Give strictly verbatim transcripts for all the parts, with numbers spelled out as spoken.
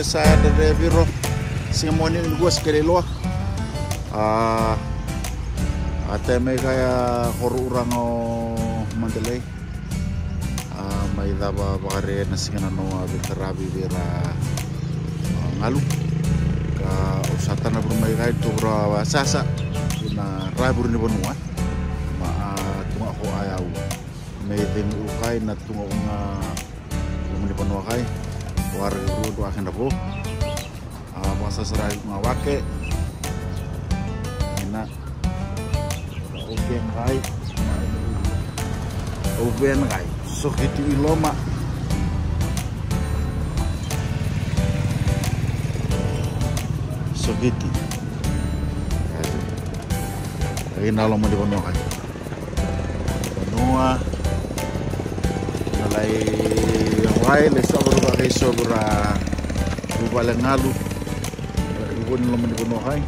Sa yadra Viro, siga Moniti nikua, sa kele loa. A, a tai mai kaya koro uraga o Mandalay. A, mai cava vakare na siga na noa veitaravi vei ira, a, galu. Ka au sa tana vuru mai kai tu vura sasa ina ravuru ni vanua. Ma, a, tuga ko a yau me cegu kai na tuga uga loma ni vanua kai. Wara ki vuru dua kena vo. A, vakasasara i ga wake. Ena. Oven kai. Oven kai. Sokiti i loma. Sokiti. Ena loma ni vanua kai. Vanua. Na lai wai, lai sova ruva kai sova ra. Ruva le galu. Ruva ni loma ni vanua kai.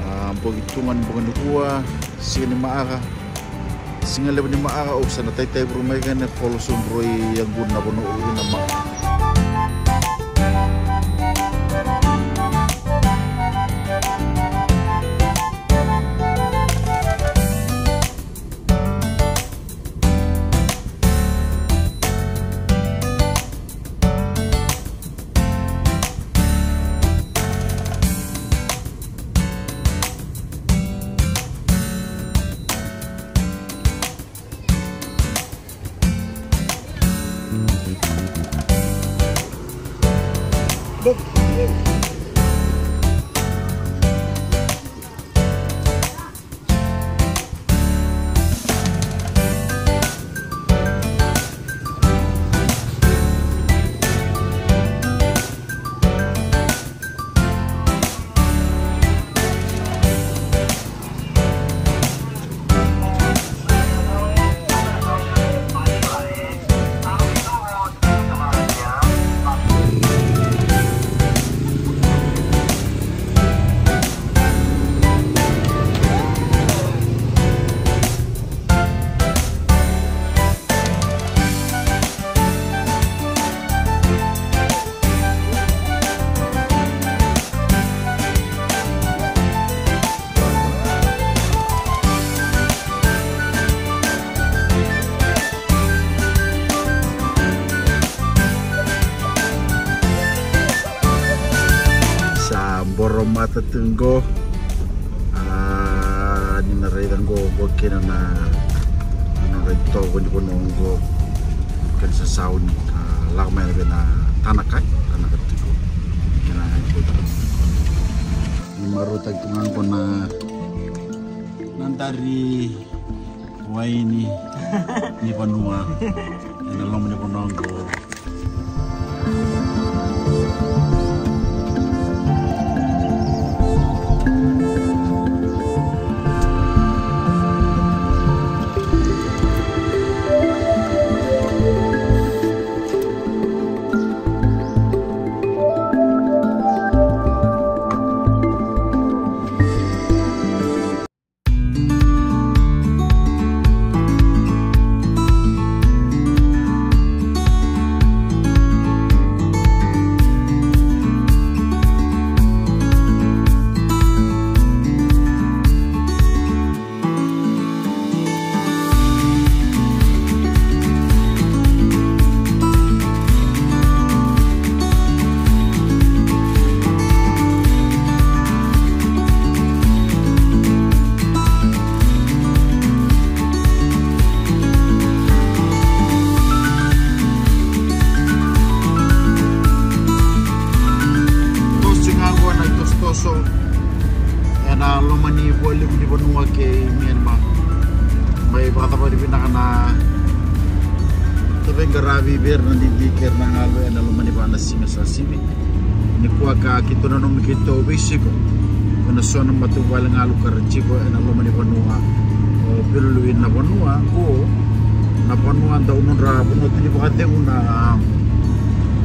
A, bogi tuga ni bogi nikua, siga ni maaka. Siga levu ni maaka, au sa na taitai vuru mai kena kolo sodroi yagu na vanua ina maaka. Sa boro mata tu qo. A, ni na raica qo, qo kina na, na nodra itovo ni vanua qo. Kena sasau ni, a, lako mai na vei na tanaka, tanaka tiko. Kena ni marautaki tu ga qo na, na dari wai ni, ni vanua. Ena loma ni vanua qo. Toso ga qo na itosotoso ena loma ni vualiku ni vanua kei Myanmar. Mai vakacavari vinaka na taveiqaravi vei ira na didi kei ira na galu ena loma ni va na siga sa sivi. Nikua ka keitou nanumi keitou veisiko ena so na matavuvale galu ka ra tiko ena loma ni vanua o Peleliu. Na vanua qo, na vanua dau nodra vanua tu ni vakacegu na,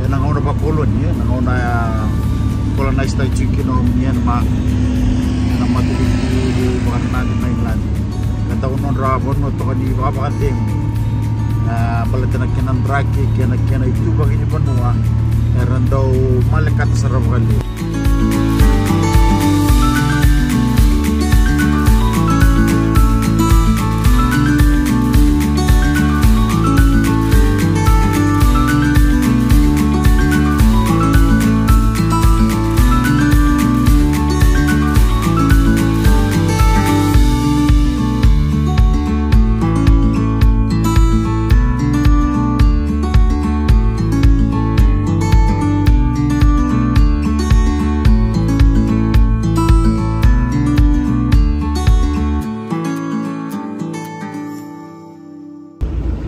ena gauna vakoloni, ena gauna, a, colonize taki tiko kina o Myanmar ena matavuvale vakanananu mai England. Ka dau nodra vanua toka ni vakavakacegu. A, baleta na kena draki kei na kena ituvaki ni vanua. Era dau malekata sara vakalevu.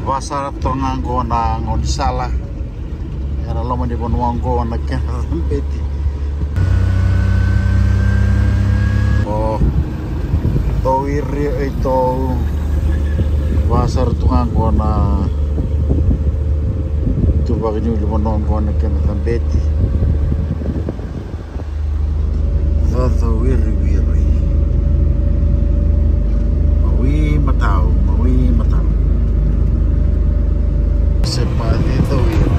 Vasara toka ga qo na gaunisala era loma ni vanua qo na kena cabeti. O tou iri, e tou vasara toka ga qo na tuvaki ni vanua qo na kena cabeti. Cocowiriwiri. Mawi matau, mawi matau. Se pa cocowiri.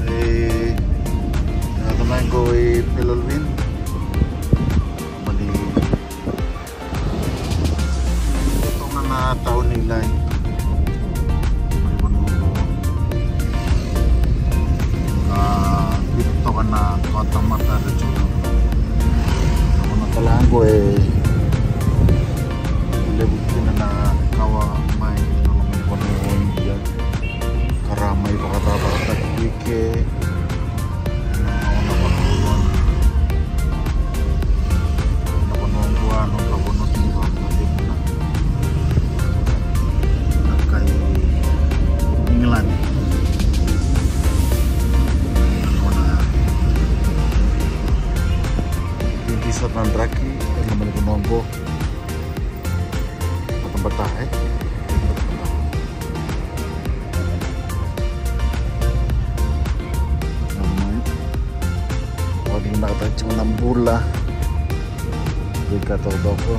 E, na tamai qo i Pelelwin. Mani toka na tauni lai. Mani vanua qo. A, vita toka na kota mata ra tu. Vanua tale qo e levu kina na kawa mai na loma ni vanua o India. Kara mai vakatavakataki ke na ona vanua, na vanua qo, na vanua tini vakatavakataki na, na kai England. Na ona tini sa tandraki na vanua qo. Batabata, e? Mai. Vakavinakataka tiko na bula. Veika taucoko.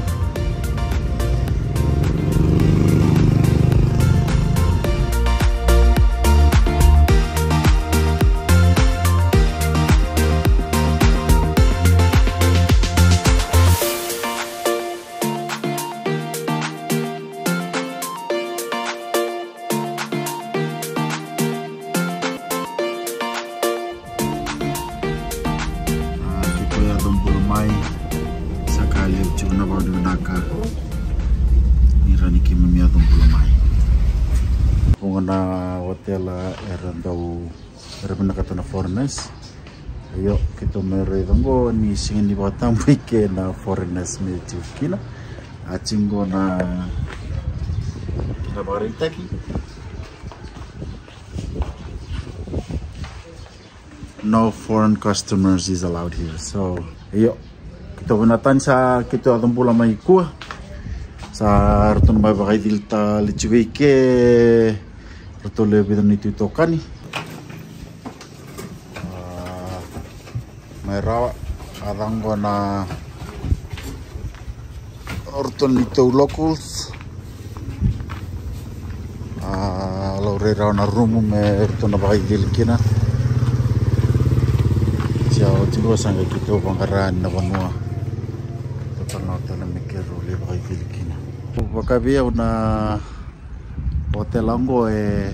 A, keitou yaco bula mai. Sa ka levu tiko na vakavinavinaka ni rawa ni keimami yaco bula mai. Vuqa na otela era dau, era vinakata na foreigners. Io, keitou mai raica qo ni sega ni vakatabui ke na foreigners me tiko kina. A tiko qo na, na vakaraitaki. No foreign customers is allowed here. So, io, keitou vinakata ni sa keitou yaco bula mai kua. Sa ratou na mai vakaicili tale tiko vei ke ratou lewe vica na neitou itokani. A, mai rawa a caqo na o ratou na neitou locals. A, laurai rawa na rumu me ratou na vakaicili kina. Sia oti qo sa qai keitou vaqara yani na vanua. Ratou na hotel me keirau lai vakaicili kina. Vaka vei au na hotel qo e,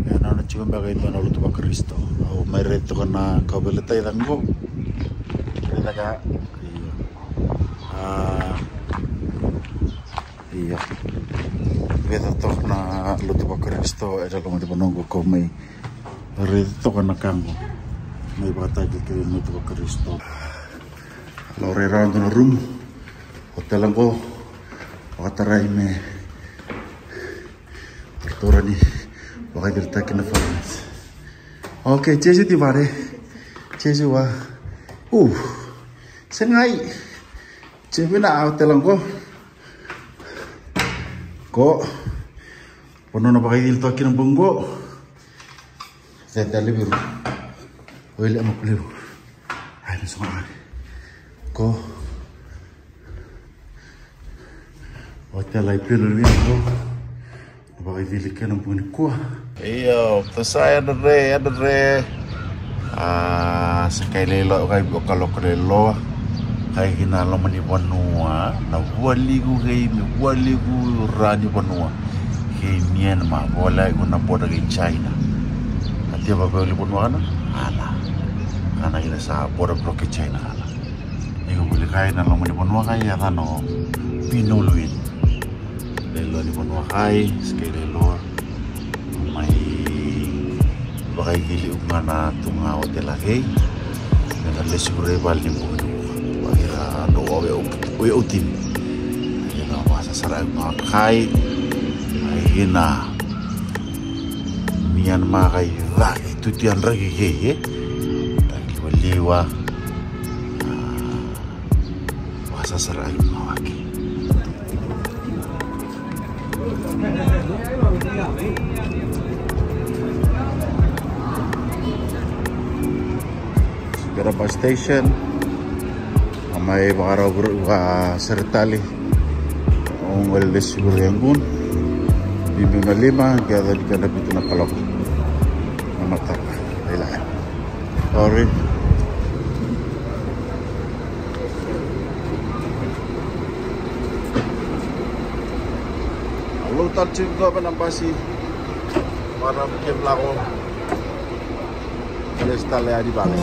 e nona tiko beka e dua na lotu vaKarisito. Au mai raica toka na kauveilatai caqo. Raica ka. Io. A, io. Raica toka na lotu vaKarisito e na loma ni vanua qo, kau mai raica toka na ka qo. Mai vakatakilakila na lotu vaKarisito. Laurai rawa dua na rumu. Hotel qo. Vakatarai me ratou rawa ni vakaiciritaki na foreigners. Okay, Jesu ti vare. Jesu wa. U. Segai. Jesu na hotel qo. Qo. Vanua na vakaicili toka kina qo. Tete levu. Oile ama kulevu. Ai, na soga ai. Qo. Hotel ai pelo ni qo. Vakaicili kena bogi nikua. Io, tou sa yadra re, yadra re. A, sa kai lailoa, kai vakakaloko lailoa. Kai kina loma ni vanua, na vualiku kei me vualiku ra ni vanua. Kei Myanmar, volai ko na border kei China. A tia vaveu ni vanua kana? Ana. Kana kina sa border block kei China kana. Iko vuli kai na loma ni vanua kai a cano Pinolwin. Lailoa ni vanua kai, sa kai lailoa. Mai vakaicili uku ga na tuga hotel a kei. Me na lesu rai vale ni bogi. Vakaira dou ove au, ove au timi. Ina vasasara uku ga kai. Ina Myanmar kai cake, tuti a draki kei, e? Draki valiwa. A, vasasara uku ga wake. Bera bus station. A mai vakarau vakaseretali. Au qai lesu vei Yangon. Bibi na lima, qai yaco ni kena vitu na kaloko. Na mataka. Lailai. Sorry. Alo tale tiko qo na basi. Vara ke vlako. Lesu tale yani vale.